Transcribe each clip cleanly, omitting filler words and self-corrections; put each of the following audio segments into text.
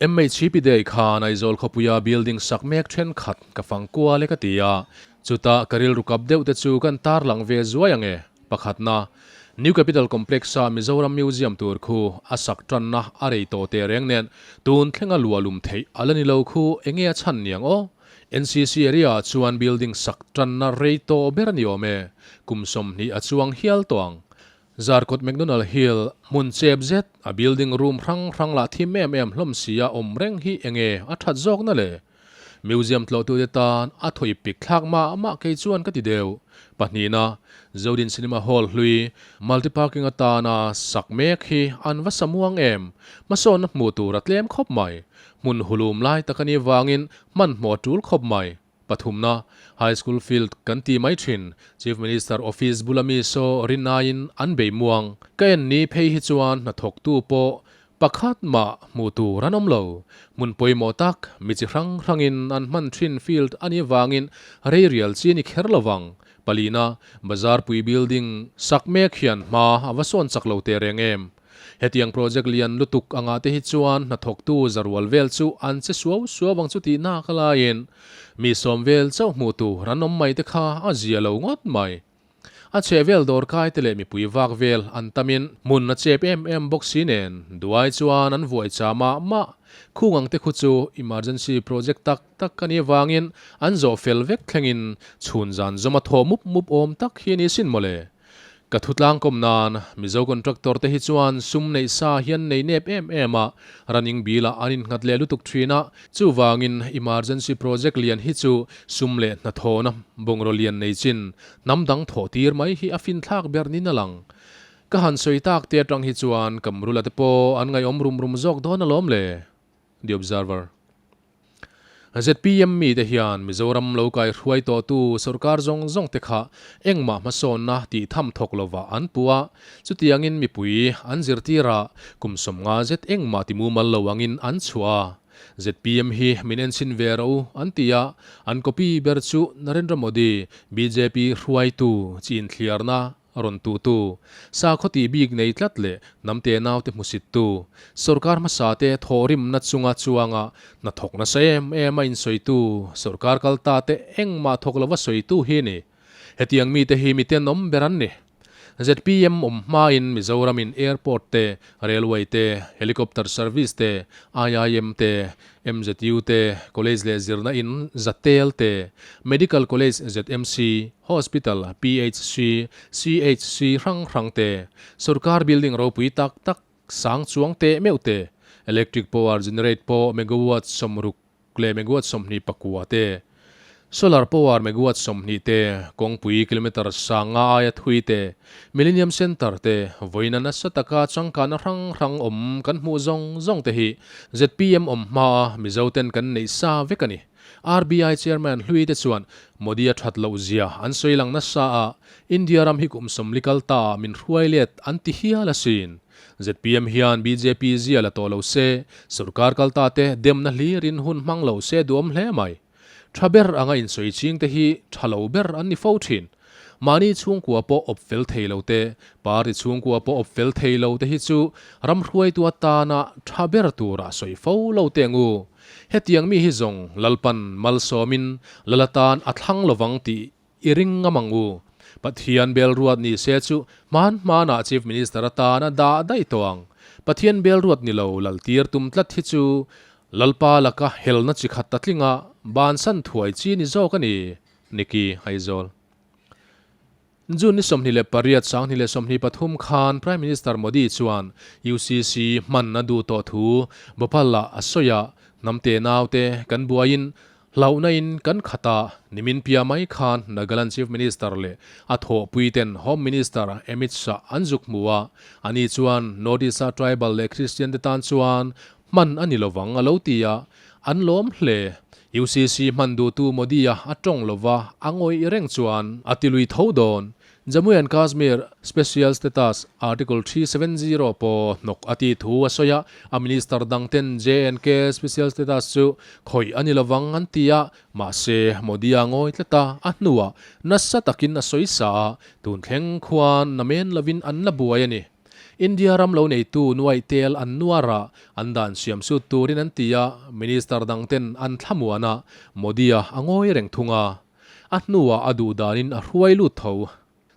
MHCP Day khan Aizawl khawpuia building sak mek thenkhat ka fang kual e ka ti a, chutah ka rilru kap deuh te chu kan tarlang ve zuai ang e. Pakhatna, New Capital Complex-a Mizoram Museum tur khu a sak tanna a rei tawh teh reng nen tun thlenga luah lum theih a la ni lo khu enge a chhan niang aw? NCC area-ah chuan building sak tanna rei tawh ber a ni awm e, kum 20 a chuang hial tawh ang. Zarkawt McDonald Hill hmun chep zet a building room hrang hrang lah thim em em hlawm si a awm reng hi enge a that zawkna le? Museum tlawhtute tan a thaw ip pik thlak mah mah kei chuan ka ti deuh. Pahnihna, Zodin Cinema Hall hlui multi parking atana sak mek hi an va sa muang em? Hmasawnna hmuh tur a tlem khawp mai. Hmun hulum lai tak a nih vangin hmanhmawh a tul khawp mai. Pathumna, High School Field kan ti mai thin. Chief Minister Office bula mi saw rinaiin an bei muang. Ka en ni phei hi chuan hnathawktu pawh pakhat mah hmuh tur an awm lo. Hmun pawimawh tak, mi chi hrang hrangin an hman thin field a nih vangin rei rial chi a ni kher lo vang. Palina, Bazarpui building sak mek hian hma a va sawn chak lo teh reng em? Hetiang project lian lutuk angah te hi chuan hnathawktu zarual vel chu an che suau suau ang chu tih nak laiin mi sawm vel chauh hmuh tur an awm mai te kha a zia lo ngawt mai. A chheh vel dawrkai te leh mipui vak vel an tamin hmun a chep em em bawk si nen duai chuan an vuai cha mah mah. Khung ang te khu chu emergency project tak tak a nih avangin an zawh fel vek thlengin chhun zan zawm a thaw mup mup awm tak hi a ni sin mawle. Ka thutlang kawm nan, Mizo contractor te hi chuan sum neih sa hian nei nep em em a, running bill ah an innghat leh lutuk thin a, chuvangin emergency project lian hi chu sum leh hnathawhna bungraw lian nei chin hnam dang thawh tir mai hi a finthlak ber nin a lang. Ka han sawi tak te atang hi chuan Kamrula te pawh an ngaihawm rum rum zawk dawn alawm le. The Observer. ZPM mite hian Mizoram lo kai hruai tawhtu sorkar zawng zawng te kha engmah hmasawnna tih tham thawk lovah an pu a, chutiangin mipui an zirtir a, kum 50 zet engmah ti mumal lo angin an chhuah a. ZPM hi min enchhin ve rawh u an ti a, an copy ber chu Narendra Modi, bjp hruaitu chi inthliarna A rawn tuhtu, sakhaw tih bik nei tlat leh hnamte naute hmusittu, sorkar hmasate thawhrimna chunga chuanga hnathawk nasa em em a insawitu, sorkar kaltate engmah thawk lova sawitu hi a ni. Hetiang mite hi miten awm ber an ni. Zpm awm hmain Mizoramin airport te, railway te, helicopter service te, IIM te, MZU te, college leh zirna in zatel te, medical college ZMC, Hospital, PHC, CHC hrang hrang te, sorkar building ropui tak tak sang chuang teh meuh te, electric power generate pawh megawatt 60 leh megawatt 24 te, solar power megawatt 20 te, kawngpui kilometre 5000 aia thui te, Millennium Centre te, vawiina nasa taka changkanna hrang hrang awm kan hmuh zawng zawng te hi zpm awm hmaa Mizoten kan neih sa vek a ni. RBI Chairman hlui te chuan Modi a that loh zia an sawi lang nasa a, India ram hi kum 40 kal ta ah min hruai let an ti hial asin. Zpm hian bjp zia la tawh lo se, sorkar kal ta te demna hlirin hun hmang lo se duhawm hle mai. Tha ber anga insawi ching te hi tha lo ber an ni fo thin. Mahni chhungkua pawh awp fel thei lo te, party chhungkua pawh awp fel thei lo te hi chu ram hruaitu atana tha ber tura sawi fo lo teng u. Hetiang mi hi zawng Lalpan malsawmin lal atan a thlang lovang tih i ring ngam ang u. Pathian belruat ni se chu hman hmanah Chief Minister atan a dah daih tawh ang. Pathian belruat ni lo lal tir tum tlat hi chu Lalpa laka helna chi khat ta tlinga bansan thuai chi ni zawk a ni, Nicky Aizawl. June ni 28, 2023 khan Prime Minister Modi chuan UCC hman a duh tawh thu Bhopal-ah a sawi a, hnamte naute kan buaiin hlauhna in kan khat a, nimin pia mai khan Nagaland Chief Minister leh a thawhpuiten Home Minister Amit Shah an zuk hmu a, ani chuan North East-a tribal leh Christian te tan chuan hman a ni lovang a lo ti a, an lawm hle. UCC hman duhtu Modi-a a tawng lova a ngawih reng chuan a ti lui tho dawn. Jammu and Kashmir Special Status Article 370 pawh hnawk a tih thu a sawi a, a minister dangten J&K Special Status chu khawih a ni lovang an ti a, mahse Modi-a ngawi tlat a, a hnuah nasa takin a sawi sa a, tun thleng khuan namen lovin an la buai a ni. India ram lo neitu nuaih tel an nuar a, an dan siam sut turin an ti a, minister dangten an thlamuan a, Modi-a a ngawi reng thung a. A hnuah a duh danin a hruai lut tho.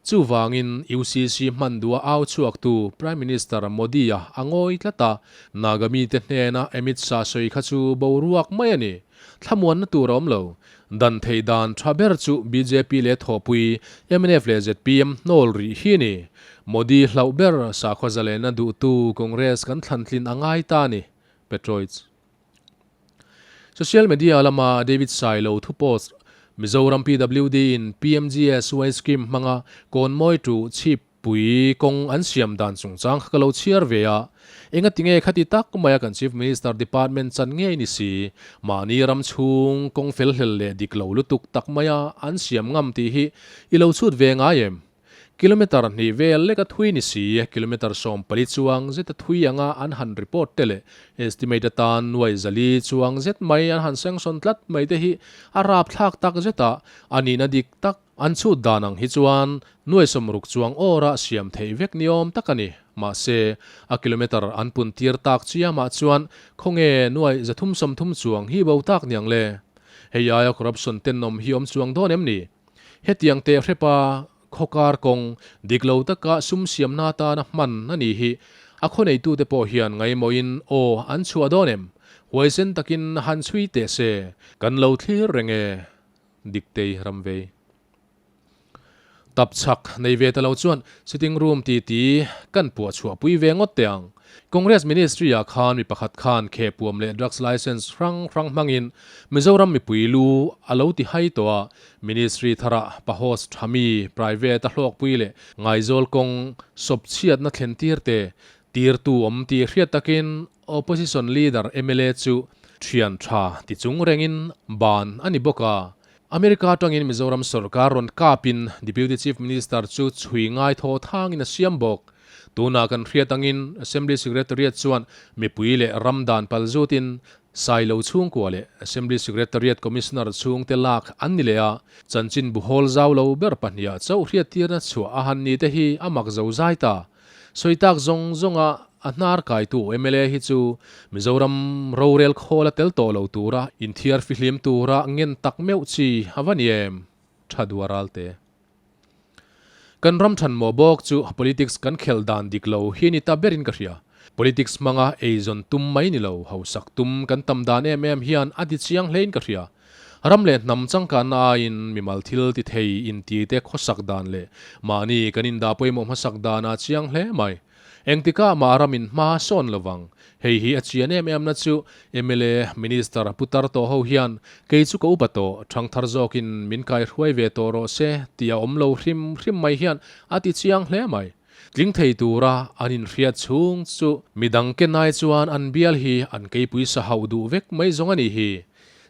Chuvangin UCC hman duha au chhuaktu Prime Minister Modi-a a ngawi tlat a, Naga mite hnena Amit Shah sawi kha chu boruak mai a ni. Thlamuanna tur a awm lo. Dan theih dan tha ber chu bjp leh thawhpui mnf leh zpm hnawl rih hi a ni. Modi hlauh ber sakhaw zalenna duhtu Congress kan thlantlin a ngai ta a ni. Petroids. Social media lama David Sailo thu post, Mizoram PWD in PMGSY scheme hmanga Kawnmawi to Chhippui kawng an siam dan chungchang kha ka lo chhiar ve a. Enga tinge khati tak maia kan Chief Minister department chan ngei ni si, mahni ram chhung kawng fel hlel leh dik lo lutuk tak maia an siam ngam tih hi i lo chhut ve ngai em? Kilometre hnih vel lek a thui ni si, kilometre 14 chuang zet a thui anga an han report te leh estimate atan nuai zali chuang zet mai an han sanction tlat mai te hi a rapthlak tak zet a, a nihna dik tak an chhut dan ang hi chuan nuai 60 chuang awra siam theih vek ni awm tak a ni. Mahse, a kilometre an pun tir tak chiamah chuan khawnge nuai 330 chuang hi bo tak niang le? Hei aia corruption tenawm hi awm chuang dawn em ni? Hetiang teh hrepa khawkar kawng dik lo taka sum siamna atana hman a nih hi a khaw neitute pawh hian ngaimawhin aw an chhuah dawn em? Huaisen takin han chhui teh se, kan lo thlir reng e, Diktei Ramvei. Tap chhak nei ve ta lo chuan sitting room ti ti kan puah chhuah pui ve ngawt teh ang. Congress Ministry ah khan mi pakhat khan khehpuam leh drugs license hrang hrang hmangin Mizoram mipui lu a lo ti hai tawh a, Ministry tharah pahos tha mi private a hlawkpui leh ngaizawl kawng sawp chhiatna thlen tir te tirtu awm tih hriat takin Opposition Leader mla chu thian tha ti chung rengin ban a ni bawk a. America atangin Mizoram sorkar rawn kapin Deputy Chief Minister chu chhui ngai thaw thangin a siam bawk. Tunah kan hriat angin Assembly Secretariat chuan mipui leh ram dan pal zutin Sailo chhungkua leh Assembly Secretariat Commissioner chhungte lak an ni leh a, chanchin bu hawl zau lo ber pahniha chauh hriattirna chhuah a han ni te hi a mak zo zai ta. Sawi tak zawng zawnga a hnar kaitu mla hi chu Mizoram rorel khawl a tel tawh lo tura inthiar fihlim tura ngen tak meuh chi a va ni em? Tha dua ralte. Kan ram than mawh bawk chu politics kan khelh dan dik lo hi ni ta berin ka hria. Politics hmanga eizawn tum mai ni lo, hausak tum kan tam dan em em hian a ti chiang hlein ka hria. Ram leh hnam changkanna aiin mimal thil ti thei inti te khawsak dan leh mahni kan indah pawimawh hmasak danah chiang hle mai. Engtikah mah ramin hma a sawn lovang. Hei hi a chian em em na chu mla, Minister, putar tawh ho hian kei chu ka upa tawh, thangthar zawkin min kaihruai ve tawh rawh se tih a awm lo hrim hrim mai hian a ti chiang hle mai. Tling thei tura an inhriat chhung chu midang kenai chuan an bial hi an keipui sa hauh duh vek mai zawng a nih hi.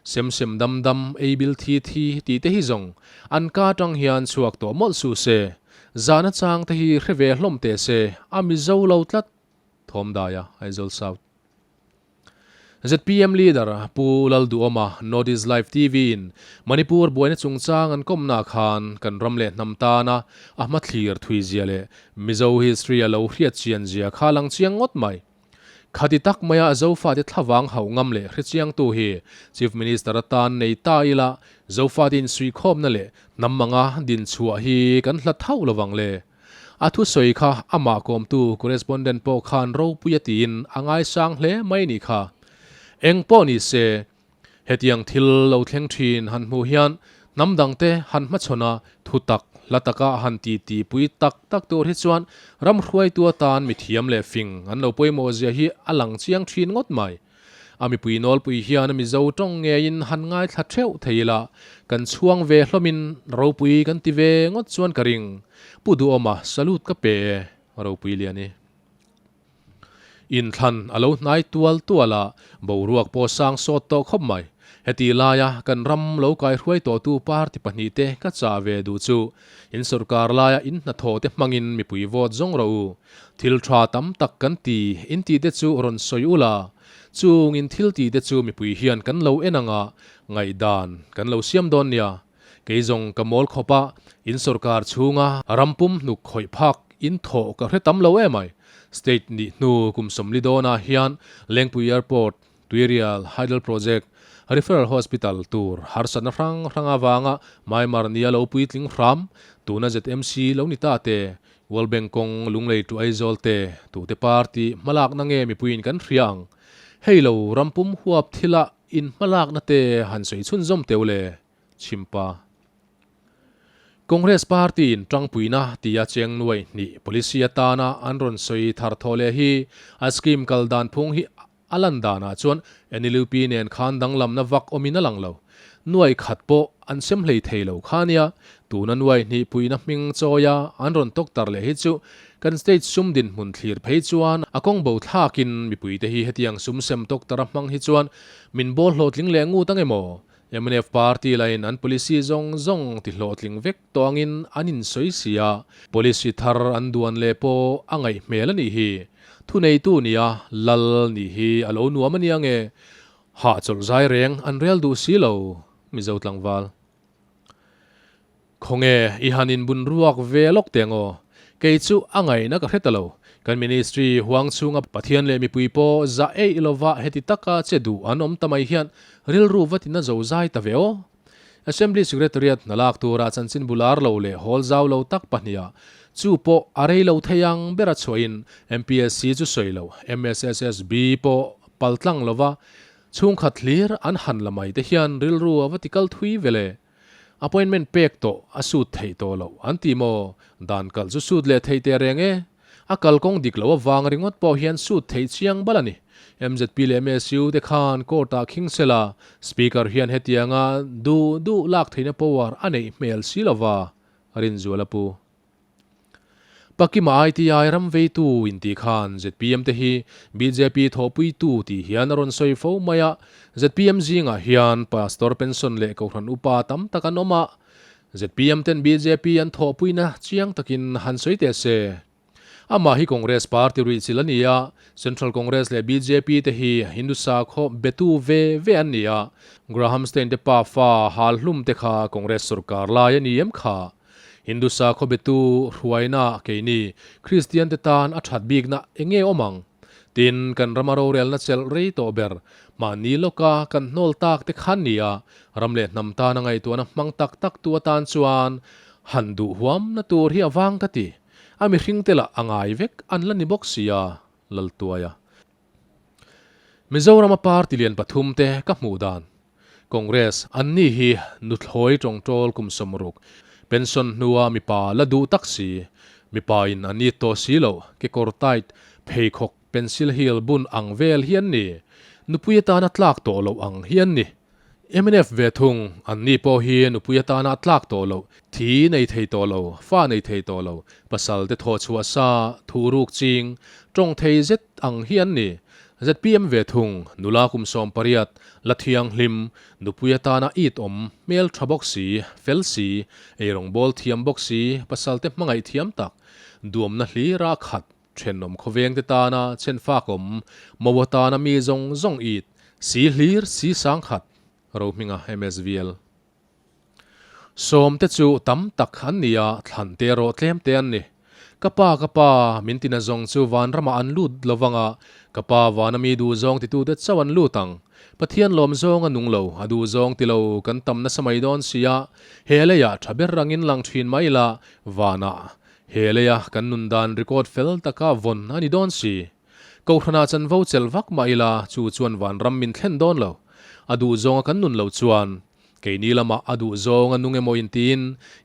Sem sem dam dam, ei bil thi thi tih te hi zawng an ka atang hian chhuak tawh mawlh suh se. Zahna chang te hi hre ve hlawm teh se, a mizo lo tlat. Thawmdaia, Aizawl South. Zpm Leader Pu Lalduhawma North East Live TV in Manipur buaina chungchang an kawmna khan kan ram leh hnam tana a hmathlir thui zia leh Mizo history a lo hriat chian zia kha lang chiang ngawt mai. Khati tak maia Zofate thlavang hauh ngam leh hrechiangtu hi Chief Minister atan nei ta ila Zofate insuihkhawmna leh hnam anga dinchhuah hi kan hlat hauh lovang le. A thusawi kha amah kawmtu correspondent pawh khan ropui a tiin a ngaisang hle mai nih kha. Eng pawh ni se, hetiang thil lo thleng thin han hmuh hian hnam dangte han hmachhawn a, thu tak, hla taka han ti tihpui tak tak tur hi chuan ram hruaitu atan mithiam leh fing an lo pawimawh zia hi a lang chiang thin ngawt mai. A mipui nawlpui hian a Mizo tawng ngeiin han ngaithla theuh thei ila, kan chhuang ve hlawmin ropui kan ti ve ngawt chuan ka ring. Pu Duhawma salute ka pe e, ropui lian i. Inthlan a lo hnai tual tual a, boruak pawh sang sawt tawh khawp mai. Heti laia kan ram lo kaihruai tawhtu party pahnihte ka chah ve duh chu, in sorkar laia in hnathawhte hmangin mipui vote zawng rawh u. Thil tha tam tak kan ti in tih te chu rawn sawi ula, chung in thil tih te chu mipui hian kan lo en anga ngaihdan kan lo siam dawn nia. Kei zawng ka mawl khawp a, in sorkar chhunga ram pum hnuk khawih phak in thawh ka hre tam lo em ai. State nih hnu kum 40 dawnah hian Lengpui Airport, Tuirial Hydel Project, Referral Hospital tur harsatna hrang hrang avanga Myanmar nia lo puitling hram, tuna ZMC lo ni ta te, World Bank kawng Lunglei to Aizawl te, tute party hmalakna nge mipuiin kan hria ang? Hei lo ram pum huap thila in hmalakna te han sawi chhunzawm teu le, Chhimpa. Congress Party in tangpuina tia cheng nuai hnih policy atana an rawn sawi thar thaw leh hi a scheme kal dan phung hi a lan danah chuan NLUP nen khan danglamna vak awmin a lang lo. Nuai khat pawh an sem hlei thei lo kha nia, tuna nuai hnih puina hming chawia an rawn tawk tar leh hi chu kan state sum dinhmun thlir phei chuan a kawng bo thlakin mipuite hi hetiang sum sem tawk tara hmang hi chuan min bawl hlawhtling leh ngut ang emaw? Mnf party lain an policy zawng zawng ti hlawhtling vek tawh angin an insawi si a, policy thar an duan leh pawh a ngaih hmel a nih hi. Thuneitu nia lal nih hi a lo nuam a nia nge? Hahchawlh zai reng an rel duh si lo, Mizo tlangval. Khawnge i han inbun ruak ve lawk teh ang aw. Kei chu a ngaihna ka hre ta lo. Kan ministry huang chhunga Pathian leh mipui pawh zah eih lova heti taka che duh an awm ta mai hian rilru va tina zo zai ta ve aw. Assembly Secretariat hna lak tura chanchin bular lo leh hawl zau lo tak pahniha chu pawh a rei lo thei ang bera chhuahin MPSC chu sawi lo MSSSB pawh paltlang lova chhungkhat hlir an han la mai te hian rilru a va tikal thui ve le. Appointment pek tawh a sut theih tawh loh an ti maw? Dan kalh chu sut leh theih teh reng e. A kalkawng dik loh avang ringawt pawh hian sut theih chiang bal a ni. MZP leh MSU te khan court ah khing sela, Speaker hian hetianga duh duh lak theihna power a neih hmel si lova, Rinzuala pu. Pakima ITI ram veitu intih khan zpm te hi bjp thawhpuitu tih hian a rawn sawi fo mai a, zpm zingah hian Pastor pension leh Kohhran upa tam tak an awm a, zpm ten bjp an thawhpuina chiang takin han sawi teh se. Amah hi Congress party ruihchilh a ni a, Central Congress leh bjp te hi Hindu sakhaw betu ve ve an ni a, Graham Stein te pafa hal hlum te kha Congress sorkar lai a ni em kha? Hindu sakhaw betu hruaina keini Kristian te tan a that bikna eng nge awm ang? Tin, kan rama rorelna chelh rei tawh ber, mahni lawka kan hnawl tak te khan nia, ram leh hnam tana ngaihtuahna hmang tak tak tu atan chuan han duh huamna tur hi a vang ka ti. A mihring te lah a ngai vek an la ni bawk sia, Laltuaia. Mizorama party lian pathum te ka hmuh dan. Congress, an ni hi nuthlawi tawngtawl kum 60, pension hnua mipa la duh tak si, mipa in an it tawh si loh, kekawr tight, pheikhawk, pencil heel bun ang vel hi an ni. Nupui atana tlak tawh loh ang hi an ni. Mnf ve thung, an ni pawh hi nupui atana tlak tawh loh, thi nei thei tawh lo, fa nei thei tawh lo, pasal te thawh chhuah sa, thuhruk ching, tawng thei zet ang hi an ni. Zpm ve thung, nula kum 18, la thianghlim, nupui atana it awm, hmel tha bawk si, fel si, eirawng bawl thiam bawk si, pasal te hmangaih thiam tak, duamna hlira khat, Thenawm khawveng te tana chhenfak awm, mo atana mi zawng zawng it, si hlir si sang khat, Rohminga MSVL. Sawm te chu tam tak an ni a, thlan te erawh tlem te an ni. Ka pa, ka pa, min tina zawng chu vanramah an lut lo vang a, ka pa vana mi duh zawng titute chauh an lut ang. Pathian lawm zawng a nung lo, a duh zawng ti lo kan tam nasa mai dawn si a, he leiah tha ber rangin lang thin mai ila, vanah He leia kan nun dan record fel taka vawn a ni dawn si. Kohhranah chanvo chelh vak mah ila chu chuan vanram min thlen dawn lo. A duh zawnga kan nun lo chuan keini lamah a duh zawng a nung emaw intiin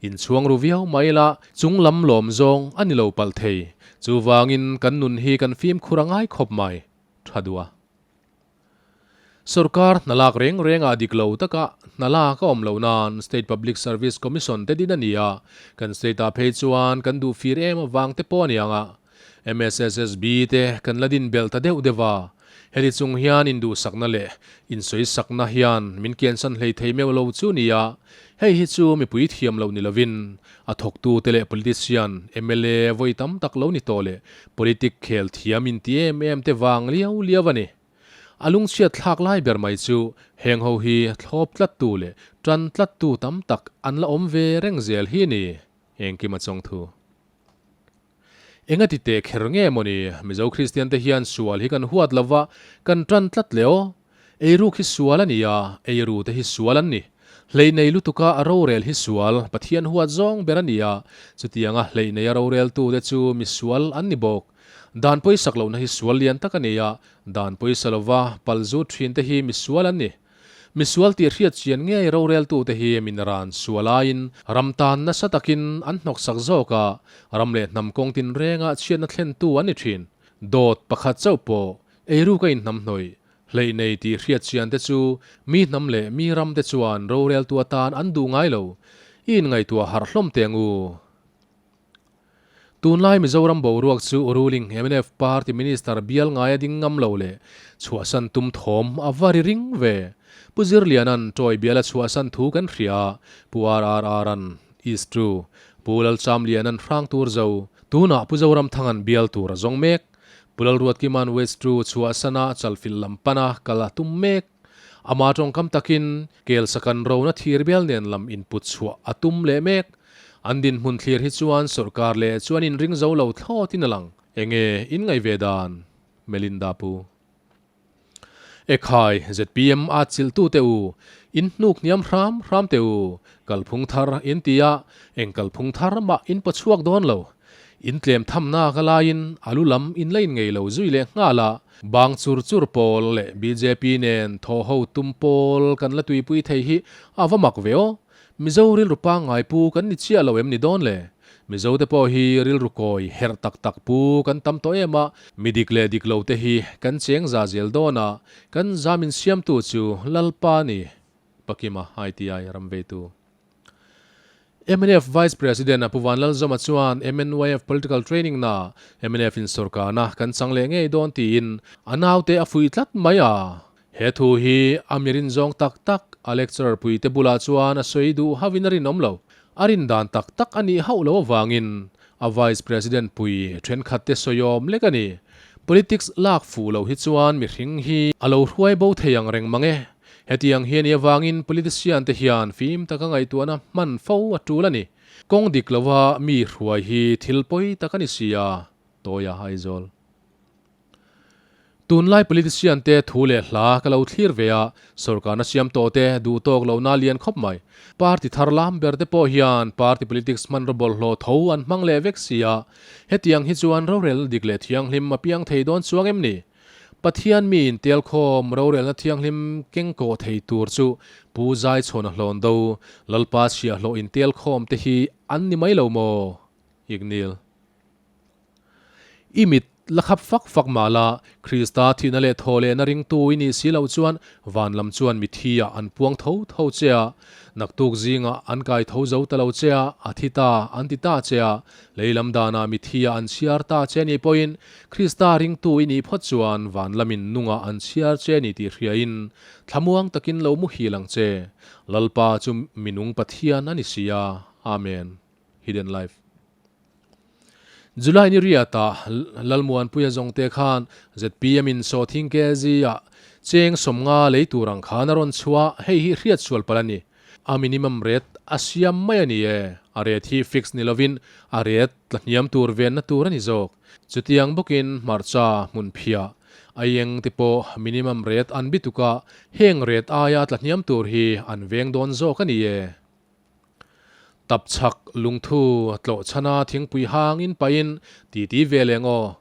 inchhuang ru viau mah ila chung lam lawm zawng a ni lo palh thei. Chuvangin kan nun hi kan fimkhur a ngai khawp mai. Tha duh a. Sorkar hna lak reng rengah dik lo taka hna lak a awm loh nan State Public Service Commission te din a ni a, kan state-ah phei chuan kan duh fir em avang te pawh a ni ang a, MSSSB te kan la din belh ta deuh deuh a, heti chung hian induhsakna leh insawisakna hian min kiansan hlei thei meuh lo chu ni a, hei hi chu mipui thiam loh ni lovin a thawktute leh politician, mla vawi tam tak lo ni tawh leh politic khel thiam inti em em te vang liau liau a ni. A lungchhiat thlak lai ber mai chu heng ho hi thlawp tlattu leh tan tlattu tam tak an la awm ve reng zel hi a ni, Engkim a chawng thu. Engati teh kher nge mawni Mizo Kristian te hian sual hi kan huat lova kan tan tlat le aw. Eiruk hi sual a ni a, eiru te hi sual an ni. Hleih nei lutuka a rorel hi sual, Pathian huat zawng ber a ni a, chutianga hleih nei a roreltu te chu mi sual an ni bawk. Dan pawisak lohna hi sual lian tak a ni a, dan pawisa lova palzut thin te hi mi sual an ni. Mi sual tih hriat chian ngei roreltu te hi min ran sual aiin ram tan nasa takin an hnawksak zawk a, ram leh hnam kawng tinrenga chhiatna thlentu an ni thin. Dawt pakhat chauh pawh Eiruk a inhnamhnawih, hleih nei tih hriat chian te chu mi hnam leh mi ram te chuan roreltu atan an duh ngai lo. I inngaihtuah harh hlawm teh ang u. Tunlai Mizoram boruak chu ruling mnf party minister bial ngaia ding ngam lo leh chhuahsan tum thawm a va ri ring ve. Pu Zirliana'n Tawi biala chhuahsan thu kan hria a, Pu RRR-a'n East True, Pu Lalchamliana'n Hrangtur zo, tunah Pu Zoramthanga'n bial tur a zawng mek. Pu Lalruatkima'n West True chhuahsana chalfilh lam pana kal a tum mek. Ama tawngkam takin Kelsakan rona thir bial nen lam input chhuah a tum leh mek. An dinhmun thlir hi chuan sawrkar leh chuan inring zo lo thlawtin a lang. Enge in ngaih ve dan? Melinda Pu. Ekhai, zpm a chilhtu te u, in hnuk hniam hram hram te u, kalphung thar in ti a, eng kalphung thar mah in paw chhuak dawn lo. In tlem thamna ka laiin a lu lam in la in ngei lo zui leh nghal a, bang chur chur pawl leh bjp nen thaw ho tum pawl kan la tuipui thei hi a va mak ve aw. Mizo rilru pangngai pu kan ni chiah lo em ni dawn le? Mizo te pawh hi rilru kawi herh tak tak pu kan tam tawh em a, mi dik leh dik lo te hi kan cheng za zel dawn a, kan zam insiamtu chu Lalpa a ni, Pakima ITI ramveitu. Mnf Vice President Apu Vanlalzawma chuan MNYF Political Training na mnf in sawrkarna kan chang leh ngei dawn tiin a naute a fuih tlat mai a. He thu hi a mi rinzawng tak tak a lecturer puite bulah chuan a sawi duh hauhin a rinawm lo. A rin dan tak tak a nih hauh loh avangin a Vice President pui thenkhatte sawiawm lek a ni. Politics lak fuh loh hi chuan mihring hi a lo hruai bo thei ang reng mang e. Hetiang hi a nih avangin politician te hian fim taka ngaihtuahna hman fo a tul a ni. Kawng dik lova mi hruai hi thil pawi tak a ni si a, Tawia Aizawl. Tunlai politician te thu leh hla ka lo thlir ve a, sorkarna siam tawh te duh tawk lohna lian khawp mai. Party thar lam ber te pawh hian party politics hmanraw bawlhhlawh tho an hmang leh vek si a, hetiang hi chuan rorelna dik leh thianghlim a piang thei dawn chuang em ni? Pathian mi intelkhawm rorelna thianghlim keng kawh thei tur chu Pu Zaichhawna hlawn do Lalpa chhiahhlawh intelkhawm te hi an ni mai lo maw? Ignil. I mit la khap fak fak mah la, Krista thihna leh thaw lehna ringtu i nih si loh chuan van lam chuan mithi ah an puang tho tho che a, naktuk zingah an kai tho zo ta lo che a, a thi ta an ti ta che a, lei lam danah mithi ah an chhiar ta che nih pawhin Krista ringtu i nih phawt chuan van lamin nungah an chhiar che ni tih hriain thlamuang takin lo muhil ang che. Lalpa chu minung Pathian a ni si a. Amen. Hidden Life. July ni riatah Lalmuanpuia zawngte khan zpm in Sawthing KZ ah cheng 50 lei tur ang khan a rawn chhuah, hei hi hriat sual palh a ni. A minimum rate a siam mai a ni e, a rate hi fix ni lovin a rate tla hniam tur venna tur a ni zawk. Chutiang bawkin hmarcha hmun phiah aieng te pawh minimum rate an bituk a, heng rate aia tla hniam tur hi an veng dawn zawk a ni e. Tapchhak lungthu tlawh chhana thingpui hang in pahin titi ve leh ngaw.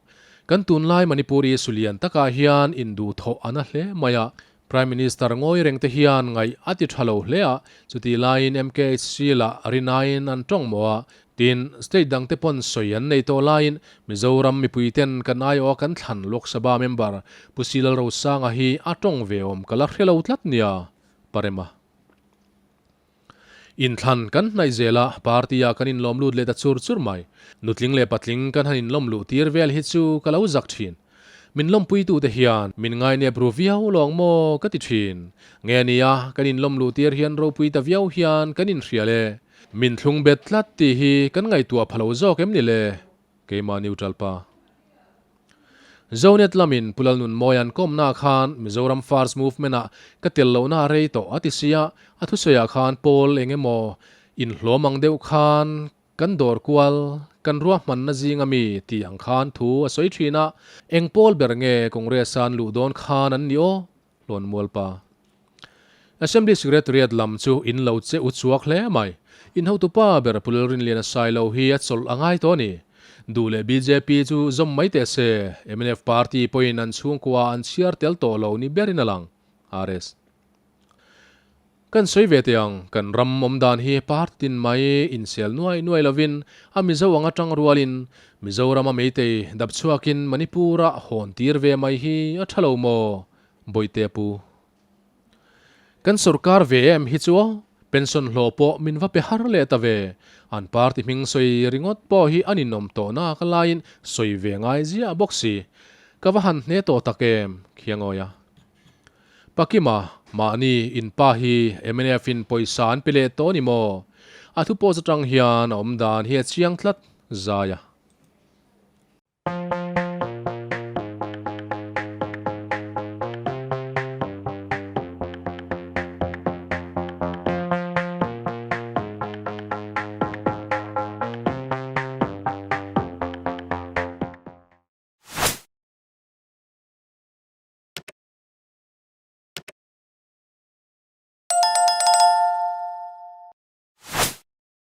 Kan tunlai Manipuri sulian takah hian induhthawh a na hle mai a, Prime Minister ngawi reng te hian ngaih a ti tha lo hle a, chutih laiin MKHC lah rinaiin an tawng maw a, tin, state dang te pawn sawi an nei tawh laiin Mizoram mipui ten kan aiawh a kan thlan Lok Sabha member Pu Silal Rosanga hi a tawng ve awm ka la hre lo tlat nia, Parema. Inthlan kan hnaih zel a, party-ah kan inlawm lut leh ta chur chur mai. Nutling leh patling kan han inlawm luh tir vel hi chu ka lo zak thin. Min lawmpuitute hian min ngainep ru viau lawng maw ka ti thin. Nge nia, kan inlawm luh tir hian ropui ta viau hian kan inhria le. Min thlung bet tlat tih hi kan ngaihtuah pha lo zawk em ni le? Keimah neutral pa. Zonet lamin Pu Lalnunmawi an kawmna khan Mizoram First Movement ah ka tel lohna a rei tawh a ti sia, a thusawiah khan pawl eng emaw inhlawm ang deuh khan kan dawr kual kan ruahmanna zinga mi tih ang khan thu a sawi thin a, eng pawl ber nge Congress-a an luh dawn khan an ni aw? Hlawnmualpa. Assembly Secretariat lam chu in lo che u chuak hle mai. In hotupa ber Pu Lalrinliana Sailo hi a chawlh a ngai tawh a ni. Duh leh bjp chu zawm mai teh se, mnf party pawhin an chhungkua an chhiar tel tawh lo ni berin a lang. RS. Kan sawi ve teh ang, kan ram awm dan hi party tin mai insel nuai nuai lovin a Mizo ang atang rualin Mizoram a Meitei dap chhuakin Manipur ah hawn tir ve mai hi a tha lo maw? Bawihte pu. Kan sorkar ve em hi chu aw, pension hlawh pawh min va pe har leh ta ve, an party hming sawi ringawt pawh hi a ninawm tawh nak laiin sawi ve ngai ziah bawk si. Ka va han hne tawh tak em, Khiangawi a. Pakima, mahni in pa hi mnf in pawisa an pe leh tawh a ni maw? A thu post atang hian a awm dan hi a chiang tlat, Zaia.